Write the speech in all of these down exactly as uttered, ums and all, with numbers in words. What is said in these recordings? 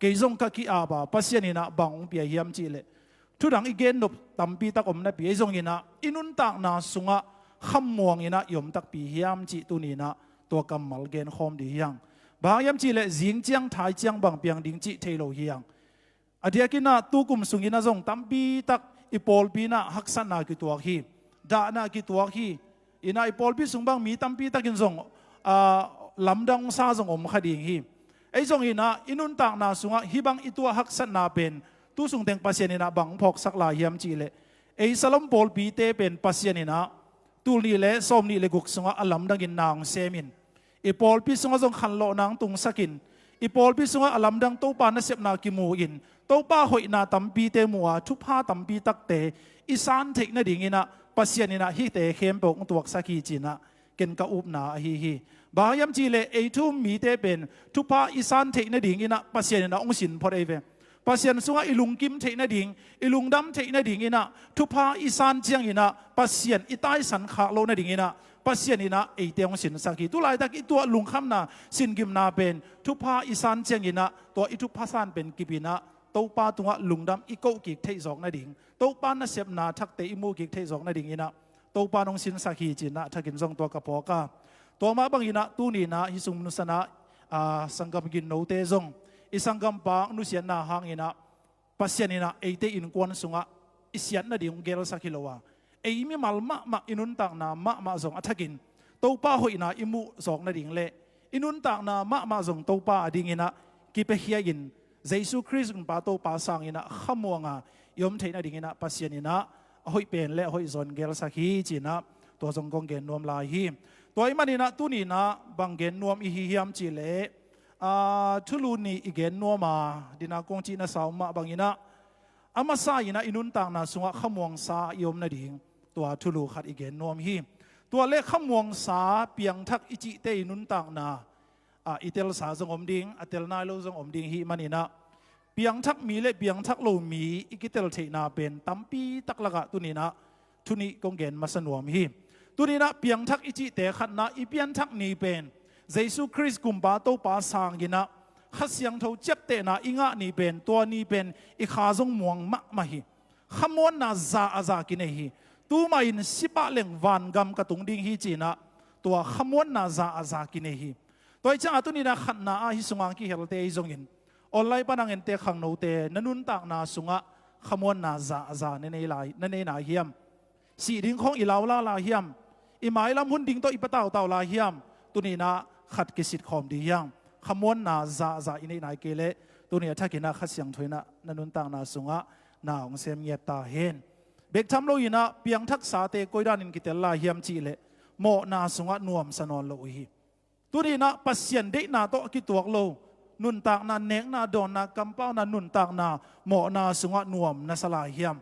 Kei zong ka ki-ap a, Pasian in ah bang hong pia hiam cih leh, thudang i gen nop tampi tak om napi, ei zong in ah i nuntakna sungah khamuang in ah i om takpi hiam cih tuni in ah tua kammal genkhawm ding hi hang. Bang hang hiam cih leh zing ciang thai ciang bang piang ding cih thei lo hi hang. A diakin ah tukum sungin ah zong tampi tak i pawlpi in ah haksatna kituak hi, dahna kituak hi. In ah i pawlpi sung bang mi tampi takin zong, ah, lamdang sa zong om kha ding hi. Ei zong in ah i nuntakna sungah hih bang i tuah haksatna pen tu sung teng Pasian in ah bang phawksak lai hiam cih leh, ei Salom pawlpite pen Pasian in ah tul nih le sawm nih le guk sungah a lamdangin na hong sem in, i pawlpi sungah zong khanlawhna hong tungsak in, i pawlpi sungah a lamdang Topa nasepna kimu in, Topa hoihna tampite mu a, thupha tampi takte i san theih nadingin ah Pasian in ah hihte khempeuh hong tuaksak hi ci-in ah ken ka upna ahi hi. Bang hang hiam cih leh ei thu-um mite pen thupha i san theih nadingin ah Pasian in ah hong sin phot ei ve. Pasian sungah i lungkim theih nading, i lungdam theih nadingin ah thupha i san ciangin ah Pasian i taisan khak loh nadingin ah Pasian in ah eite hong sinsak hi. Tu laitak i tuah lungkhamna, singimna pen thupha i san ciangin ah tua i thupha san pen kip in ah Topa tungah lungdam i koh kik theih zawk nading, Topa nasepna thakte i mu kik theih zawk nadingin ah Topa in hong sinsak hi ci-in ah thakin zong tua ka phawk a. Tua mah bangin ah tuni in ah hih sung nusan ah, ah, sanggam ginnote zong, i sanggampa nusiatna hangin ah Pasian in ah eite innkuan sungah i siat nading hong gelsak hi lo a, ei mimal mahmah i nuntakna mahmah zong a thakin Topa hoihna i muh zawk nading le i nuntakna mahmah zong Topa adingin ah kipiakhia in, Jesu Khrist Kumpa Topa sangin ah khamuang a i om theih nadingin ah Pasian in ah a hoih pen le a hoih zaw hong gelsak hi ci-in ah tua zong kong gen nuam lai hi. Tua ahih manin ah tuni in ah bang gen nuam i hi hiam cih leh, ah, thulu nih i gen nuam a, dina kong cihna sa om mah bangin ah a masa in ah i nuntakna sungah khamuangsa i om nading tua thulu khat i gen nuam hi. Tua le khamuangsa piangthak i cihte i nuntakna, ah, i telsa zong om ding, a tel nai lo zong om ding ahih manin ah piangthak mi le piangthak lo mi i kitel theihna pen tampi tak lakah tuni in ah thu nih kong gen masa nuam hi. Tuni in ah piangthak i cihte khatna i pianthak ni pen Jesu Khrist Kumpa Topa sangin ah Kha Siangtho ciaptehna i ngah ni pen, tua ni pen i kha zong muang mahmah hi. Khamuanna za a za kinei hi. Tu mah in si pah leng vangam ka tung ding hi ci-in ah tua khamuanna za a za kinei hi. Tua ahih ciangah tuni in ah khatna ah hih sungah kihelte ahi zongin online pan a ngente khangnote na nuntakna sungah khamuanna za a za na nei lai, na nei nai hiam? Sih ding khawng i lau lala hiam? I mailam hun ding tawh i pia tautau lai hiam? Tuni in ah khat kisit khawm ding hi hang. Khamuanna za a za i neih nai kei leh tuni a thakin ah Kha Siangtho in ah na nuntakna sungah na hong sem ngiat ta hen. Bek tham lo in ah piangthaksate koi danin kitel lai hiam cih leh mawhna sungah nuamsa nawn lo uh hi. Tuni in ah Pasian deihna tawh a kituak lo nuntakna, nekna, dawnna, kampauna, nuntakna, mawhna sungah nuam na sa lai hiam?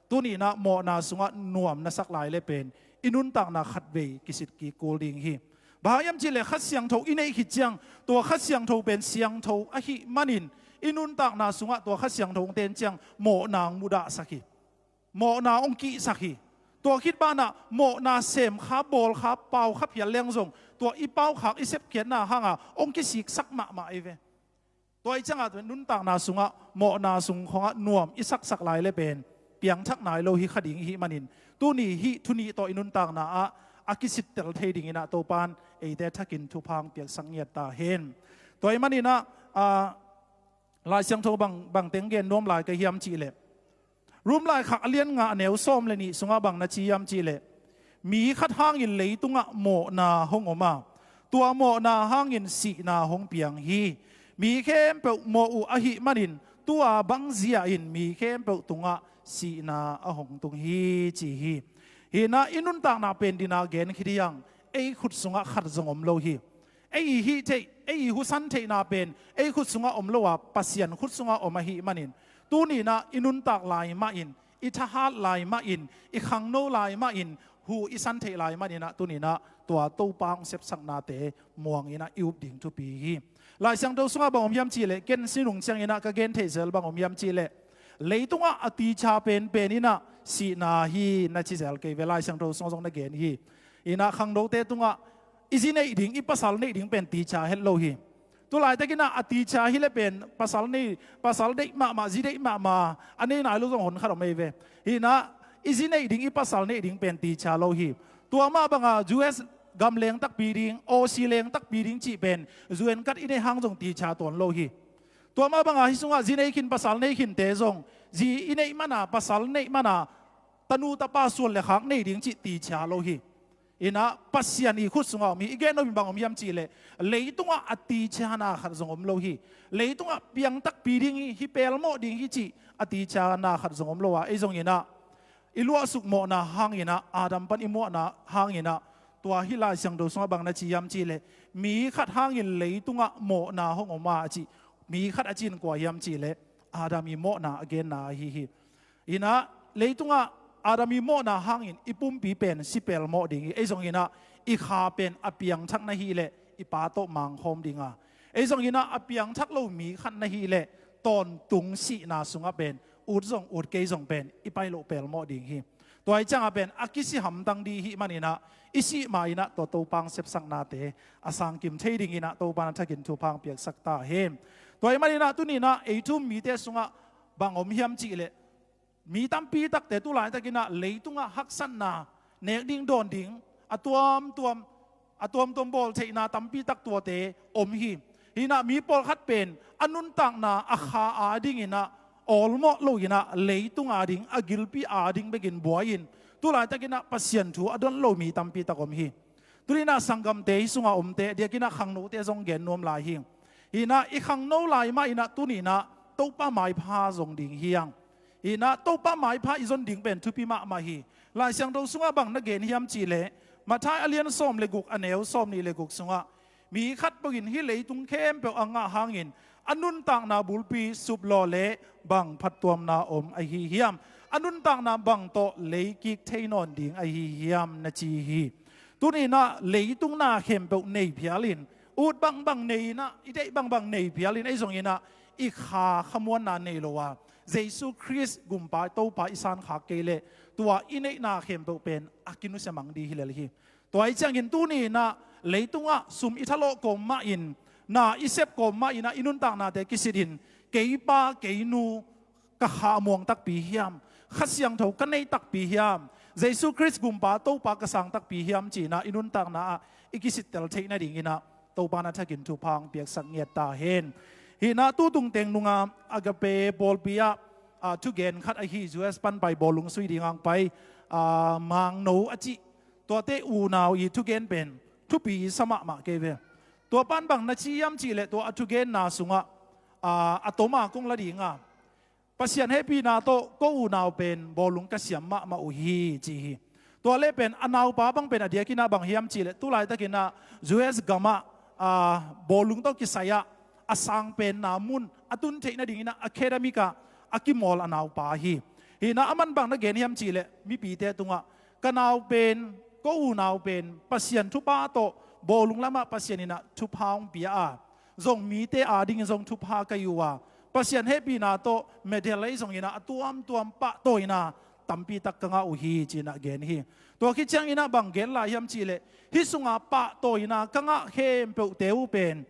Tuni in ah mawhna sungah nuam na sak lai le pen i nuntakna khatvei kisit kik kul ding hi. Bang hang hiam cih leh Kha Siangtho i neih khit ciang tua Kha Siangtho pen siangtho ahih manin i nuntakna sungah tua Kha Siangtho hong ten ciang mawhna hong mudahsak hi. Mawhna hong kihsak hi. Tua khit banah mawhna semkha, bawlkha, paukha phial leng zong tua i paukhak, i sepkhiatna hanga hong kisiksak mahmah ahi ve. Tua ahih ciangah nuntakna sungah mawhna sung khawngah nuam i saksak lai le pen piangthak nai lo hi kha ding ahih manin tuni hih thu nih tawh i nuntakna ah a kisittel thei dingin ah Topa in eite thakin thupha hong piaksak ngiat ta hen. Tua ahih manin ah, ah, Lai Siangtho bang, bang teng gen nuam lai ka hiam cih leh, Rom laikhak a lian nga a neu sawm le nih sungah bang na ci hiam cih leh, mi khat hangin leitungah mawhna hong om a, tua mawhna hangin sihna hong piang hi. Mi khempeuh mawh uh ahih manin tua bang zia in mi khempeuh tungah sihna a hong tung hi ci hi. Hi in ah i nuntakna pen dina gen khit hi hang, ei khut sungah khat zong om lo hi. Ei i hih theih, ei i husan theihna pen ei khut sungah om lo a, Pasian khut sungah om ahih manin tuni in ah i nuntak lai mahin, i thahat lai mahin, i khangno lai mahin, hu i san theih lai manin ah tuni in ah tua Topa hong sepsaknate muang in ah i up ding thupi hi. Lai Siangtho sungah bang om hiam cih leh, ken si nung ciangin ah ka gen theih zel bang om hiam cih leh, leitungah a teacher penpen in ah sihna hi na ci zel kei ve, Lai Siangtho sungah zong na gen hi. In ah khangnote tungah i zi neih ding, i pasal neih ding pen teacher het lo hi. Tulaitakin ah a teacher hi le pen pasal nei, pasal deih mahmah, zi deih mahmah a nei nai lo zong hon khat om ei ve. Hi-in ah i zi neih ding, i pasal neih ding pen teacher lo hi. Tua mah banga U S gam leng takpi ding, Aussie leng takpi ding cih pen U N card i neih hang zong teacher tuan lo hi. Tua mah banga hih sungah zi nei khin, pasal nei khinte zong, zi i neih mana, pasal neih mana tanu tapa suan le khak nei ding cih teacher lo hi. Hi-in ah Pasian i khut sungah om hi. I gen nop in bang om hiam cih leh, leitungah a teacher na khat zong om lo hi. Leitungah piang takpi ding hi, hi pelmawh ding hi cih a teacher na khat zong om lo a, ei zong hi-in ah i luahsuk mawhna hangin ah, Adam pan i mawhna hangin ah, tua hih Lai Siangtho sungah bang na ci hiam cih leh, mi khat hangin leitungah mawhna hong om a, a cih. Mi khat a cih in kua hiam cih leh, Adam i mawhna a genna ahi hi. Hi-in ah leitungah Adam i mawhna hangin i pumpi pen si pelmawh ding hi. Ei zong hi-in ah i kha pen a piangthak na hih leh i Pa tawh mangkhawm ding a, ei zong hi-in ah a piangthak lo mi khat na hih leh tawntung sihna sungah pen ut zong ut kei zong pen i pai loh pelmawh ding hi. Tua ahih ciangah pen a kisi hamtang ding ahih manin ah, i sih ma-in ah tua Topa hong sepsaknate a sangkim thei dingin ah Topa na thakin thupha hong piaksak ta hen. Tua ahih manin ah tuni-in ah ei thu-um mite sungah bang om hiam cih leh, mi tampi takte tulaitakin ah leitungah haksatna, nek ding dawn ding a tuamtuam, a tuamtuam bawl theihna tampi tak tuate om hi. Hi-in ah mi pawlkhat pen a nuntakna a kha adingin ah awlmawh loin ah leitung ading, a gilpi ading bekin buai-in tulaitakin ah Pasian thu a don lo mi tampi tak om hi. Tuni-in ah sanggamte, hih sungah omte, a diakin ah khangnote zong gen nuam lai hi. Hi-in ah i khangno lai mah-in ah tuni-in ah Topa maipha zong ding hi hang. Hi-in ah Topa maipha i zon ding pen thupi mahmah hi. Lai Siangtho sungah bang na gen hiam cih leh, Matthai a lian sawm le guk, a neu sawmnih le guk sungah, mi khat bangin hih leitung khempeuh a ngah hangin a nuntakna bulpi suplawh leh bang phattuamna om ahi hiam? A nuntakna bang tawh leikik thei nawn ding ahi hiam, na ci hi. Tuni-in ah leitung na khempeuh nei phialin, ut bangbang nei-in ah, i deih bangbang nei phialin, ei zong hi-in ah i kha khamuanna nei lo a, Jesu Khrist Gumpa, Topa i sankhak kei leh tua i neihna khempeuh pen a kinusia mang ding hi lel hi. Tua ahih ciangin tuni-in ah leitungah sum i thalawh kawm mah-in, na i sep kawm mah-in ah i nuntaknate kisitin, kei pa kei nu ka kha muang takpi hiam, Kha Siangtho ka nei takpi hiam, Jesu Khrist Gumpa Topa ka sang takpi hiam ci-in ah i nuntakna ah i kisittel theih nadingin ah Topa na thakin thupha hong piaksak ngiat ta hen. Hi-in ah tutung teng nungah Agape pawlpi ah, ah, thugen khat ahi, U S pan pai bawlung sui dingin pai, ah, Mangno a cih, tuate unau i thugen pen thupi sa mahmah kei ve. Tua pan bang na ci hiam cih leh, tua a thugenna sungah, ah, a toma kong la ding a, Pasian hehpihna tawh ko unau pen bawlung ka siam mahmah uh hi, ci hi. Tua leh pen a naupa bang pen a diakin ah bang hiam cih leh, tulaitakin ah U S gamah, ah, bawlung tawh kisai-ah a sangpenna mun a tun theih nadingin ah academic ah a kimawl a naupa hi. Hi-in ah aman bang na gen hiam cih leh, mipite tungah, ka nau pen, ko unau pen Pasian thupha tawh bawlung lamah Pasian in ah thupha hong pia a, zong mite adingin zong thupha ka hi uh a, Pasian hehpihna tawh medal, ei zong hi-in ah a tuamtuam pahtawina tampi tak ka ngah uh hi, ci-in ah gen hi. Tua khit ciangin ah bang gen lai hiam cih leh, hih sungah pahtawina ka ngah khempeuhte uh pen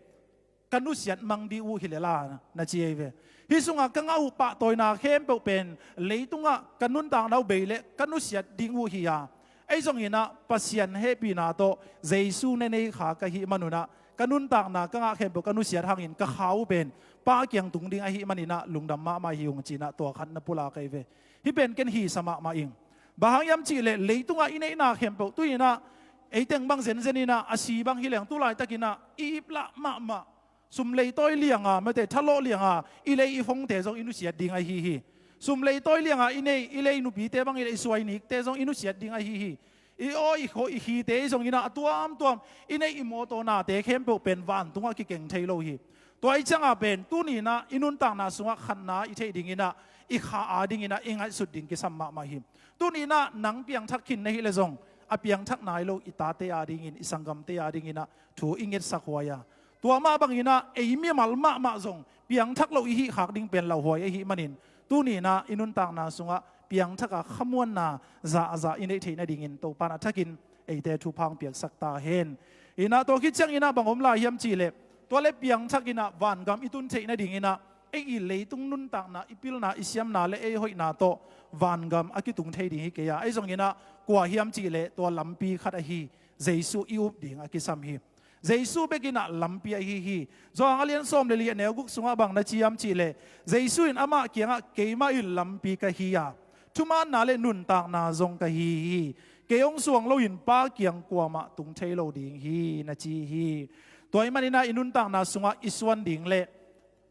ka nusiat mang ding uh hi lel a, na ci hi ve. Hih sungah ka ngah uh pahtawina khempeuh pen leitungah ka nuntakna uh bei leh ka nusiat ding uh hi a, ei zong hi-in ah Pasian hehpihna tawh Jesu na nei kha ka hih manun ah, ka nuntakna ka ngah khempeuh ka nusiat hangin ka kha uh pen Pa kiang tung ding ahih manin ah lungdam mahmah hi ung, ci-in ah tua khat na pulak hi ve. Hih pen ken hi sa mahmah ing. Bang hang hiam cih leh, leitungah i neihna khempeuh, tu-in ah ei teng bang zenzen in ah, a si bang hi leng, tulaitakin ah i iplah mahmah, sum leitawi lianga, mate, thalawh lianga i lei i fongte zong i nusiat ding ahi hi. Sum leitawi lianga i nei, i lei nupite bang, i lei suainikte zong i nusiat ding ahi hi. I aw, i kho, i khite, i zong hi-in ah a tuamtuam, i neih i mawtaw nate khempeuh pen vantungah kikeng thei lo hi. Tua ahih ciangah pen tuni-in ah i nuntakna sungah khatna i theih dingin ah, i kha adingin ah i ngaihsut ding kisam mahmah hi. Tuni-in ah nang piangthak khin na hih leh zong, a piangthak nai lo i tate adingin, i sanggamte adingin ah thu i ngetsak huai a, tua mah bangin ah ei mimal mahmah zong piangthak lo i hih khak ding pen lauhuai ahih manin, tuni-in ah i nuntakna sungah piangthak a khamuanna zahzah i neih theih nadingin Topa na thakin eite thupha hong piaksak ta hen. Hi-in ah tua khit ciangin ah bang om lai hiam cih leh, Tua le piangthak inah vangam i tun theih nading inah ei i leitung nuntakna, i pilna, i siamna le ei hoihna tawh vangam a kitung thei ding hi kei a, ei zong inah kua hiam cih leh tua lampi khat ahi Jesu i up ding a kisam hi. Jesu bek inah lampi ahi hi. Johan a lian sawm le li a neu guk sungah bang na ci hiam cih leh, Jesu in amah kiangah, "Keimah in lampi ka hi a, thumaanna le nuntakna zong ka hi hi. Kei hong suang loin Pa kiang kuamah tung thei lo ding hi," na ci hi. Tua ahih man inah i nuntakna sungah i suan ding le,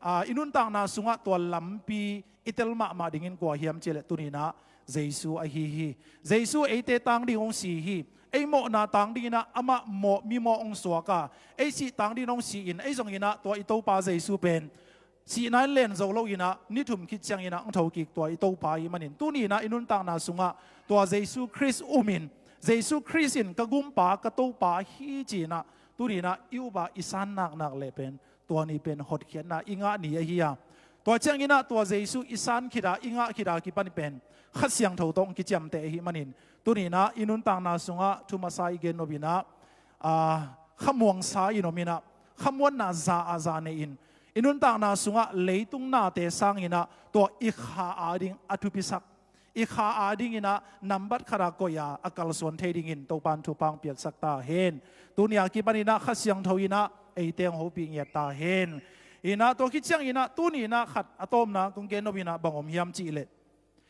aa, i nuntakna sungah tua lampi i tel mahmah dingin kua hiam cih leh tuni inah Jesu ahi hi. Jesu eite tang ding hong si hi. Ei mawhna tang ding inah amah mawh, mi mawh hong suak a, ei sih tang ding hong si-in, ei zong inah tua i Topa Jesu pen sihna in len zo lo inah ni thum khit ciang inah hong tho kik tua i Topa ahih manin, tuni inah i nuntakna sungah tua Jesu Khrist um in, Jesu Khrist in ka gumpa, ka Topa hi ci inah tuni inah i up a, i san naknak le pen tua ni pen hotkhiatna i ngah ni ahi a, tua ciang inah tua Jesu i san khit a, i ngah khit a kipan pen Kha Siangtho tawh hong kiciamteh ahih manin, tuni inah i nuntakna sungah thu masa i gen nop inah, aa, khamuangsa in om inah, khamuanna za a za nei-in, i nuntakna sungah leitung nate sang inah tua i kha ading a thupisak, i kha ading inah nambat khat a koih a, a kalsuan thei dingin Topa'n thupha hong piaksak ta hen. Tuni a kipan inah Kha Siangtho inah eite hong hopih ngiat ta hen. Inah tua khit ciang inah tuni inah khat a tawpna kong gen nop inah bang om hiam cih leh,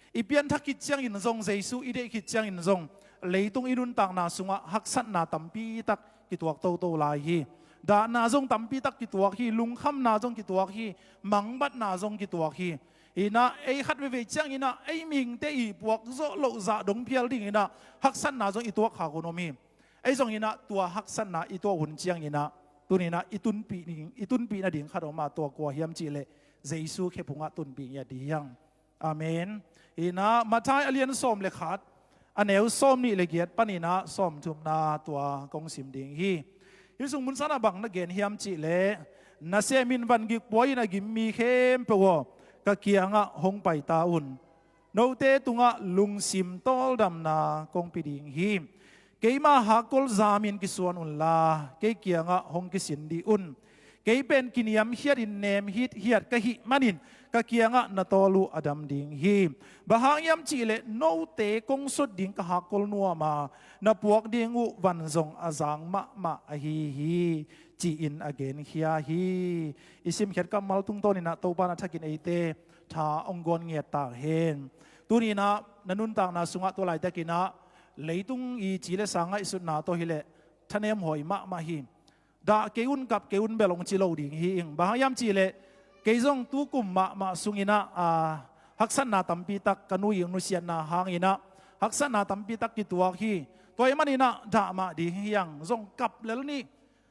i pianthak khit ciangin zong, Jesu i deih khit ciangin zong, leitung i nuntakna sungah haksatna tampi tak kituak toto lai hi. Dahna zong tampi tak kituak hi, lungkhamna zong kituak hi, mangbatna zong kituak hi. Inah ei khat veivei ciang inah ei mihingte i puak zawh loh zah dong phial ding inah haksatna zong i tuak khak hun om hi. Ei zong inah tua haksatna i tuak hun ciang inah tuni inah i tunpih ding, i tunpih nading khat om a, tua kua hiam cih leh Jesu khephungah tunpih ngiat ding hi hang. Amen. Inah Matthai a lian sawm le khat, a neu sawm nih le giat pan inah sawm thumna tua kong sim ding hi. Hih sung mun san ah bang na gen hiam cih leh, "Nasem in van gik pua in a gim mi khempeuh aw, ka kiangah hong pai ta un. Note tungah lungsim tawldamna kong pia ding hi. Keima hakkol zamin kisuan unla, kei kiangah hong kisin dih un. Kei pen kiniamkhiatin nemhithiat ka hih manin ka kiangah na tawl uh a dam ding hi. Bang hang hiam cih leh note kong sut ding ka hakkol nuam a, na puak ding uh van zong a zang mahmah ahi hi," ci-in a genkhia hi. I simkhiat kammal tungtawn inah Topa'n a thakin eite tha hong guan ngiat ta hen. Tuni inah na nuntakna sungah tu laitak inah leitung i ci le sa ngaihsutna tawh hi leh thanem hawi mahmah hi. Dah kei un, kap kei un bel hong ci lo ding hi ing. Bang hang hiam cih leh kei zong tu kum mahmah sung inah, aa, haksatna tampi tak ka nu i nusiatna hang inah haksatna tampi tak kituak hi. Tua ahih man inah dah mah ding hi hang, zong kap lel ni.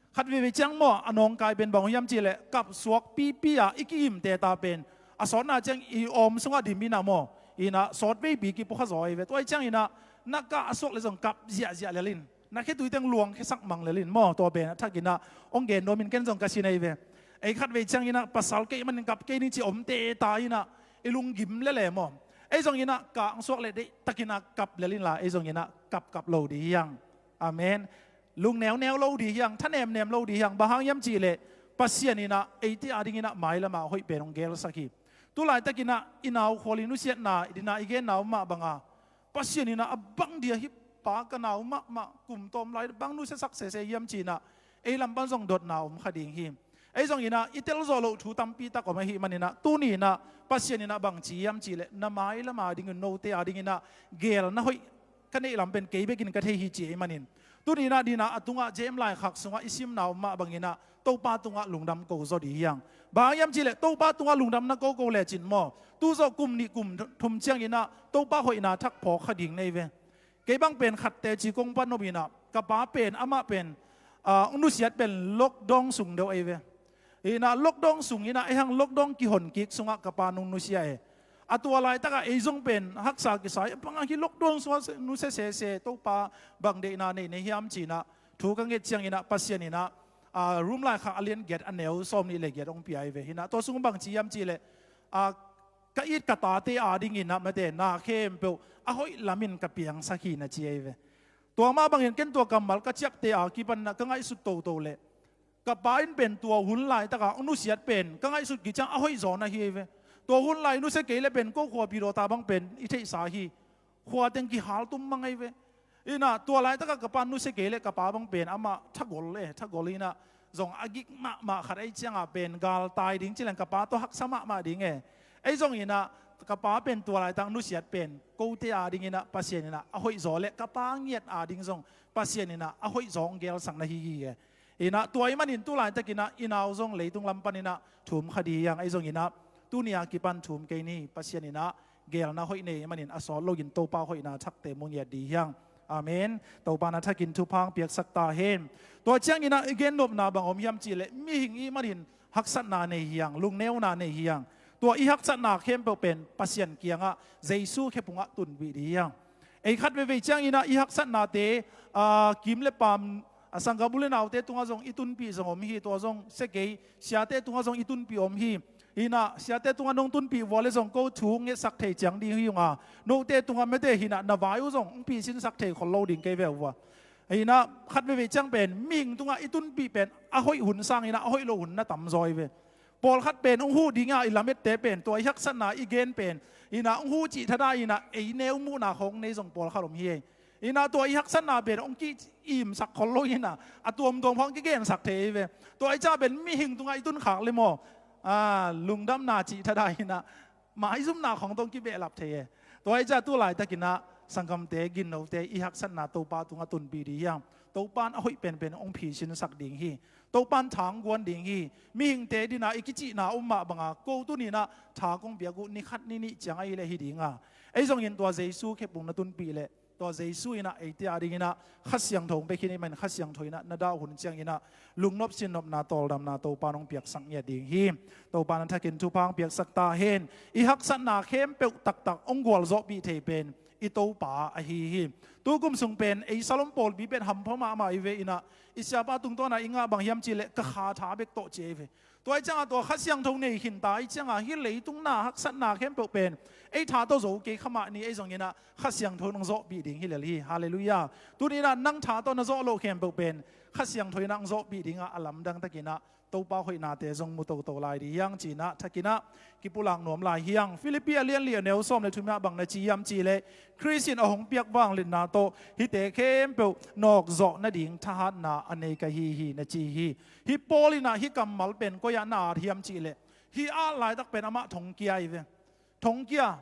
Khat veivei ciang maw, a nawngkai pen bang hiam cih leh kap suak pipi a i ki-imte ta pen a sawtna ciang i awm sungah dim inah maw, inah sawt veipi kipua kha zaw ahi ve. Tua ahih ciang inah na kah a suak leh zong kap ziahziah lel in, na khe tui teng luang khe sak mang lel in maw. Tua pen a thak inah hong gen nuam in, ken zong ka sin ahi ve. Ei khat vei ciang inah pasal kei manin kap kei ning ci omte ta inah i lunggim lel e maw. Ei zong inah kah hong suak leh deihtak inah kap lel inla, ei zong inah kapkap lo ding hi hang. Amen. Lungneuneu lo ding hi hang, thanemnem lo ding hi hang. Bang hang hiam cih leh Pasian inah eite ading inah mailam ah hoih pen hong gelsak hi. Tu laitak inah i nau khual i nusiatna, i ding a i genna om mah bang a, Pasian inah a bang dia hih pa ka nau mahmah, kum tawm lai bang nusiasak sese hiam ci inah ei lam pan zong dotna om kha ding hi. Ei zong inah i tel zawh loh thu tampi tak om ahih man inah tuni inah Pasian inah bang ci hiam cih leh, "Na mailam ading in, note ading inah gel na hoih ka neih lam pen kei bekin ka thei hi," ci ahih manin, tuni inah ding a, a tungah James laikhak sungah i simna om mah bang inah Topa tungah lungdam ko zaw ding hi hang. Bang hang hiam cih leh Topa tungah lungdam na koko lecin maw, tu zawh kum nih kum thum ciang inah Topa hoihna thak phawk kha ding na hi ve. Kei bang pen khat teci kong pan nop inah, ka pa pen, amah pen, aa, hong nusiat pen lockdown sung deuh ahi ve. Inah lockdown sung inah, ei hang lockdown kihon kik sungah ka pa nong nusia e. A tua laitak ah ei zong pen haksa kisa hi, bang hang hih lockdown sungah nusia sese, Topa bang deihna nei na hiam ci inah thu ka nget ciang inah Pasian inah, aa, Rom laikhak a lian giat a neu sawm nih le giat hong pia ahi ve. Inah tua sung bang ci hiam cih leh, aa, "Ka it ka tate ading inah mate na khempeuh a hoih lam in ka piangsak hi," na ci ahi ve. Tua mah bangin ken tua kammal ka ciapte a kipan inah ka ngaihsut toto leh, Ka pa in pen tua hun laitaka hong nusiat pen ka ngaihsut kiciang a hoih zaw na hi ei ve. Tua hun lai nusia kei le pen ko khuapi dawta bang pen i theihsa hi. Khua teng kihal tum mang ei ve. Inah tua laitaka ka pa nusia kei le ka pa bang pen amah thagol e, thagol inah zong a gik mahmah khat ei cianga pen galtai ding ci leng ka pa tawh haksa mahmah ding e. Ei zong inah ka pa pen tua laitak nusiat pen kote ading inah Pasian inah a hoih zaw le ka pa ngiat ading zong Pasian inah a hoih zaw hong gelsak na hi hi e. Inah tua ahih manin tu laitakinah i nau zong leitung lam paninah thum kha dih hiang. Ei zong inah tuni a kipan thum kei ni, Pasian inah gelna hoih nei manin a sawt loin Topa hoihna thakte mu ngiat dih hiang. Amen. Topa na thakin thupha hong piaksak ta hen. Tua cianginah i gennopna bang om hiam cihleh mihing i manin haksatna nei hiang, lungneuna nei hiang. Tua i haksatna khempeuh pen Pasian kiangah Jesu khepungah tunpih dih hiang. Ei khat veivei cianginah i haksatnate, a, kim le pam, a, sanggam u le naute tungah zong i tunpih zong om hi, tua zong sia kei, siate tungah zong i tunpih om hi. Hinah siate tungah nong tunpih vua le zong ko thu ngetsak thei ciang ding hi unga, note tungah mete hinah na vai uh zong hong pisinsak thei khol lo ding kei ve uh vua. Hinah khat veivei ciang pen mihing tungah i tunpih pen a hoih hun sanginah a hoih lo hun na tamzaw hi ve. Pawlkhat pen hong huh dinga i lamette pen tua i haksatna i gen pen inah hong huh cih thada inah ei neu muhna khawng nei zong pawlkhat om hi ei. Inah tua i haksatna pen hong ki-imsak khol lo inah a tuamtuam khawng kigensak thei ei ve. Tua i ca pen mihing tungah i tunkhak le maw, a, lungdamna cih thada inah maizumna khawng tawh hong kibehlap thei e. Tua i ca tu laitakinah sanggamte, ginnote i haksatna Topa tungah tunpih dih hiang. Topan a hoih penpen hong phisinsak ding hi. Topan tha hong guan ding hi. Mihingte dinah i kicihna um mah banga ko tuninah tha kong piak uh ni khat ni nih ciang ahileh hi dinga. Ei zongin tua Jesu khepung na tunpih leh tua Jesu inah eite adinginah Kha Siangtho hong pia khin i manin Kha Siangtho inah na dah hun cianginah lungnop sinnopna tawldamna Topa nong piaksak ngiat ding hi. Topa na thakin thupha hong piaksak ta hen. I haksatna khempeuh taktak hong gualzawhpih thei pen i Topa ahi hi. Tukum sung pen ei Salom pawlpi pen hampha mahmah i ve inah i siapa tungtawna i ngah bang hiam cihleh ka kha tha bek tawh ci ei ve. Tua i cianga tua Kha Siangtho nei khinta i cianga hih leitung na haksatna khempeuh pen ei tha tawh zo kei kha mah ni, ei zonginah Kha Siangtho nong zawhpih ding hi lel hi. Halleluiah. Tuninah nang tha tawh na zawh loh khempeuh pen Kha Siangtho inah hong zawhpih dingah a lamdang takinah Topa hoihnate zong mu toto lai dih hiang cinah thakinah kipulak nuam lai hiang. Filippi a lianli a neu sawm le thumna bang na ci hiam cihleh Khrist in a hong piak vangliatna tawh hihte khempeuh nawkzawh nading thahatna a nei ka hi hi na ci hi. Hih Paul inah hih kammal pen koi-ah na at hiam cihleh hih at laitak pen amah thongkia hi ve. Thongkia.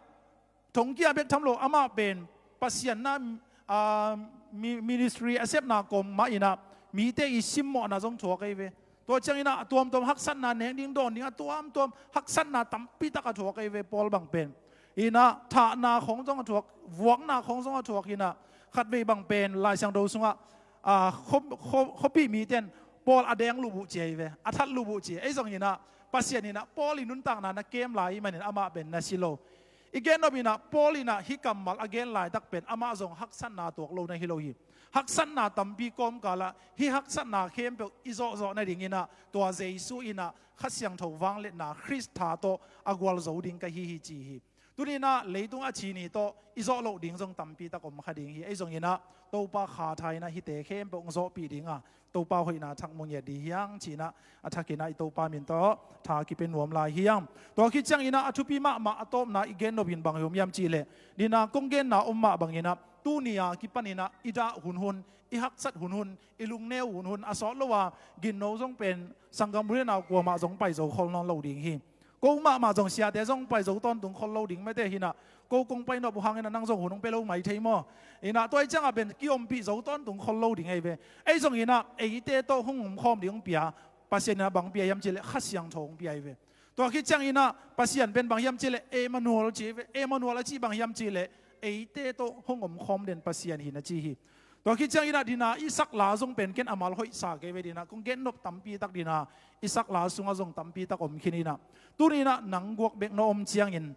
Thongkia bek tham lo amah pen Pasian na, a, mi-, ministry a sepna kawm mah inah mite i simmawhna zong thuak ei ve. Tua cianginah a tuamtuam haksatna nek ding dawn ding a tuamtuam haksatna tampitak a thuak ei ve Paul bang pen. Inah thahna khawng zong a thuak, vuakna khawng zong a thuak inah khatvei bang pen Lai Siangtho sungah, a, khuapih mite in Paul a deng lup uh ci ei ve, a that lup uh ci ei zonginah Pasian inah Paul i nuntakna na kem lai i manin amah pen na si lo. I gennop inah Paul inah hih kammal a gen laitak pen amah zong haksatna tuak lo na hi lo hi. Haksatna tampi kawmkalah hih haksatna khempeuh i zawhzawh nadinginah tua Jesu inah Kha Siangtho vangliatna Khrist tha tawh a gualzo ding ka hi hi ci hi. Tuninah leitung a ci ni tawh i zawh loh ding zong tampitak om kha ding hi. Ei zonginah Topa kha tha inah hihte khempeuh hong zawhpih dinga Topa hoihna thak mu ngiat dih hiang cinah a thakinah i Topa min tawh tha kipia nuam lai hiang. Tua khit cianginah a thupi mahmah a tawpna i gennop in bang hi om hiam cihleh dinah kong genna om mah banginah tuni a kipaninah i dah hunhun, i haksat hunhun, i lungneu hunhun a sawt lo a ginno zong pen sanggam u le nau kuamah zong pai zo khol nawn lo ding hi. Ko mahmah zong siate zong pai zo tawntung khol lo ding mete hinah ko kong pai nop uh hanginah nang zong hun hong pia lo mai thei maw? Inah tua i ciangah pen kiompih zo tawntung khol lo ding ei ve. Ei zonginah eite tawh hong omkhawm ding hong pia Pasian inah bang pia hiam cihleh Kha Siangtho hong pia ei ve. Tua khit cianginah Pasian pen bang hiam cihleh Emmanuel ci ei ve. Emmanuel a cih bang hiam cihleh eite tawh hong omkhawm den Pasian hi na ci hi. Tua khit cianginah dinah i sakla zong pen ken a mal hoihsa kei ve dinah kong gennop tampitak dinah i sakla sungah zong tampitak om khin inah tuninah nang guak bek na om ciangin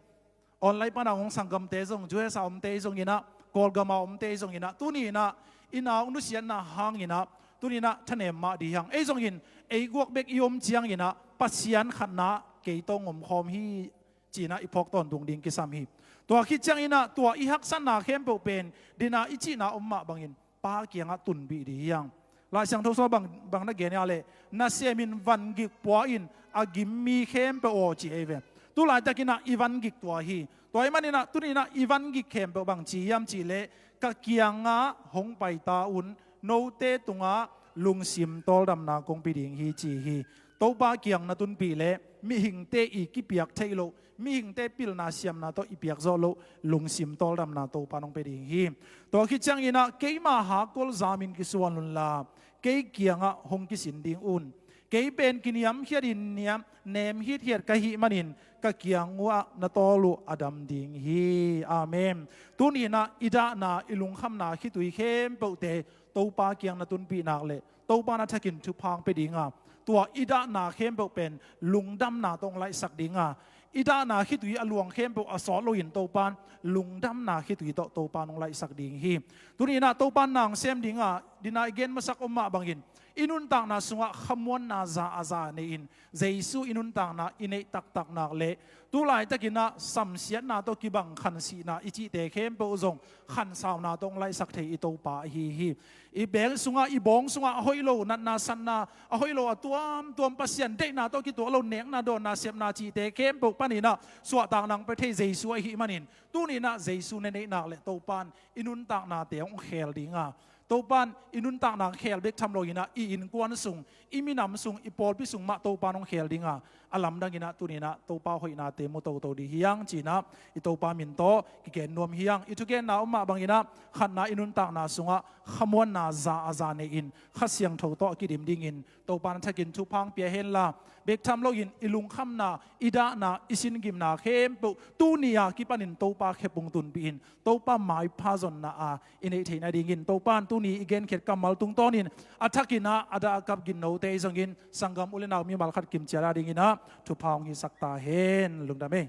online pana hong sanggamte zong U S A omte i zonginah Kawlgama omte i zonginah tuninah i nau nusiatna hanginah tuninah thanem mah dih hiang. Ei zongin ei guak bek i om cianginah Pasian khatna kei tawh hong omkhawm hi cinah i phawk tawntung ding kisam hi. Tua khit cianginah tua i haksatna khempeuh pen dinah i cihna om mah bangin Pa kiangah tunpih dih hiang. Lai Siangtho sungah bang, bang na gen a leh, nasem in vangik pua in a gim mi khempeuh aw ci ei ve. Tu laitakinah i vangik tua hi. Tua ahih maninah tuninah i vangik khempeuh bang ci hiam cih leh, ka kiangah hong paita un, note tungah lungsim tawldamna kong pia ding hi ci hi. Topa kiang na tunpih leh mihingte i kipiak theih loh, mihingte pilna siamna tawh i piak zawh loh lungsim tawldamna Topa nong pia ding hi. Tua khit cianginah keima hakkol zamin kisuan unla, kei kiangah hong kisin ding un. Kei pen kiniamkhiatin niam nem hithiat ka hih manin ka kiang uhah na tawl uh a dam ding hi. Amen. Tuninah i dahna i lungkhamna khitui khempeuhte Topa kiang na tunpih nak leh Topa na thakin thupha hong pia dinga, tua i dahna khempeuh pen lungdamna tawh hong laihsak dinga, i dahna khitui a luang khempeuh a sawt loin Topan lungdamna khitui tawh Topa nong laihsak ding hi. Tuninah Topan nang sem dinga, dinah i gen masak om mah bangin i nuntakna sungah khamuanna za a za nei-in Jesu i nuntakna i neih taktak nak leh tu laitakinah samsiatna tawh kibang khansihna i cihte khempeuh zong khansauna tawh hong laihsak thei i Topa ahi hi. I beng sungah, i bawng sungah a hoih lo natna satna, a hoih lo a tuamtuam Pasian deihna tawh kituak lo nekna dawnna sepna cihte khempeuh paninah suahtakna hong pia thei Jesu ahih manin tuninah Jesu na neih nak leh Topan i nuntaknate hong khel dinga, Topan i nuntakna khel bek tham loinah i innkuan sung, i minam sung, i pawlpi sung mah Topan hong khel dinga, a lamdanginah tuninah Topa hoihnate mu toto ding hi hang cinah i Topa min tawh kigen nuam hi hang. I thugenna om mah banginah khatna i nuntakna sungah khamuanna za a za nei-in Kha Siangtho tawh a kidim dingin Topa na thakin thupha hong pia henla, bek tham loin i lungkhamna, i dahna, i singimna khempeuh tuni a kipanin Topa khepung tunpih in Topa maipha zonna a i neih theih nadingin Topan tuni i genkhiat kammal tungtawnin a thakinah a dah a kap ginnote i zongin sanggam u le nau mimal khat kimciat a dinginah thupha hong hisak ta hen. Lungdam ei.